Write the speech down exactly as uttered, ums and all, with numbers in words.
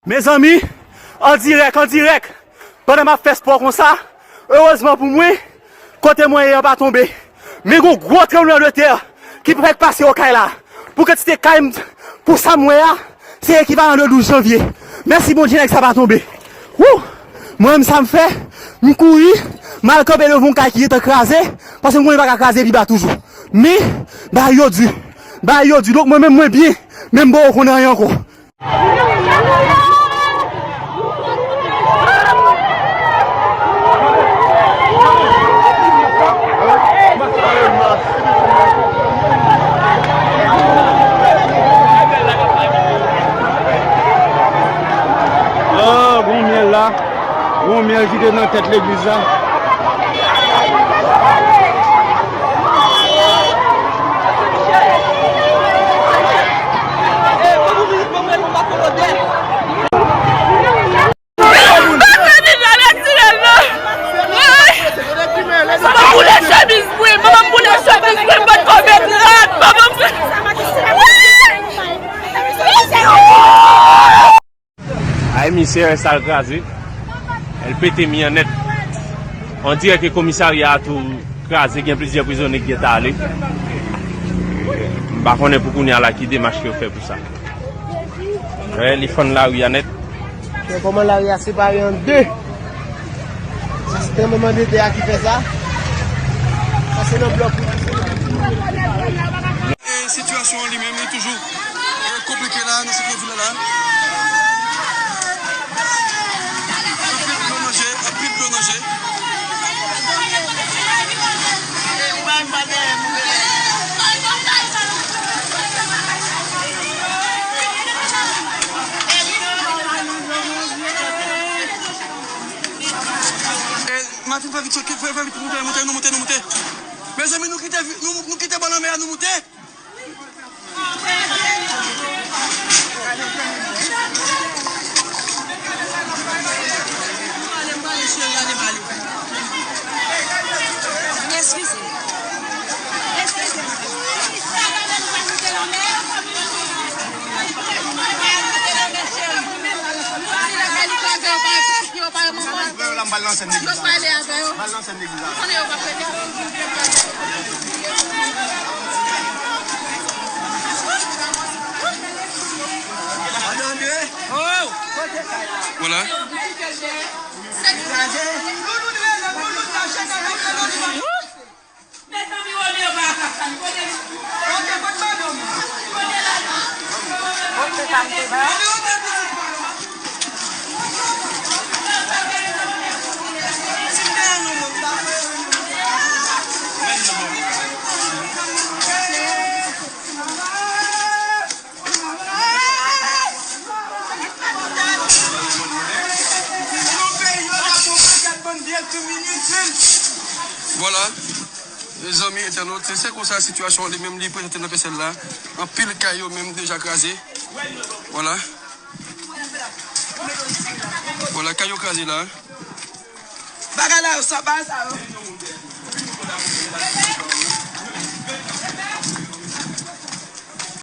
Mezanmi, an dirèk, an dirèk, pandan m ap fè spò konsa, erezman pou mwen, kote mwen ye an pa tonbe. Men gon gwo tranblemanntè ki fèk pase Okay la. Pou kantite kay m, pou sa m wè a, se ekivalan de douz janvye. Mèsi Bondye, nèg sa pa tonbe. Wou! Mwen menm sa m fè, m kouri, m al kanpe devan yon kay ki gentan kraze, paske m konnen li pa ka kraze pi ba toujou. Men, bagay yo di. Bagay yo di. Donk mwen menm mwen byen, men m poko konn anyen ankò. Ah, gon myèl la. Gon myèl ki te nan tèt legliz la. Manman m boule chemiz mwen, manman m boule chemiz mwen, m pa t konn met rad, manman m. Ay, misye, sa l kraze. L pete mi an nèt. On dirè ke komisarya a tou kraze, gen plizyè prizonye ki gentan ale. M pa konnen pou kounye a la ki demach ke yo fè pou sa. Wè, li fann lari a nèt. Men kòman lari a separe an de? Sa se tranblemanntè a ki fè sa. Sa se nan blòk. E sitiyasyon an li menm, li toujou, e, konplike la, nan sentè vil la. Anpil dlo nan je, anpil dlo nan je. E, Martin, fè vit, fè, fè vit, moute, moute, nou moute, nou moute. Mezanmi, nou kite, nou, nou kite bò lanmè a, nou moute. Yo pa ale avè yo. Yo pa ale avè yo. Yo konnen yo pa prete. Vwala. Mezanmi, Romeo pa ka sa, li kote li. Kote, kote madanm? Kote la, non? Kote sa m te ba? Vwala. Mezanmi entènot, se, se konsa sitiyasyon an li menm li prezante nan Pèsèl la. Anpil kay yo menm deja kraze. Vwala. Vwala, kay yo kraze la. Bagay la yo sa, bagay sa yo.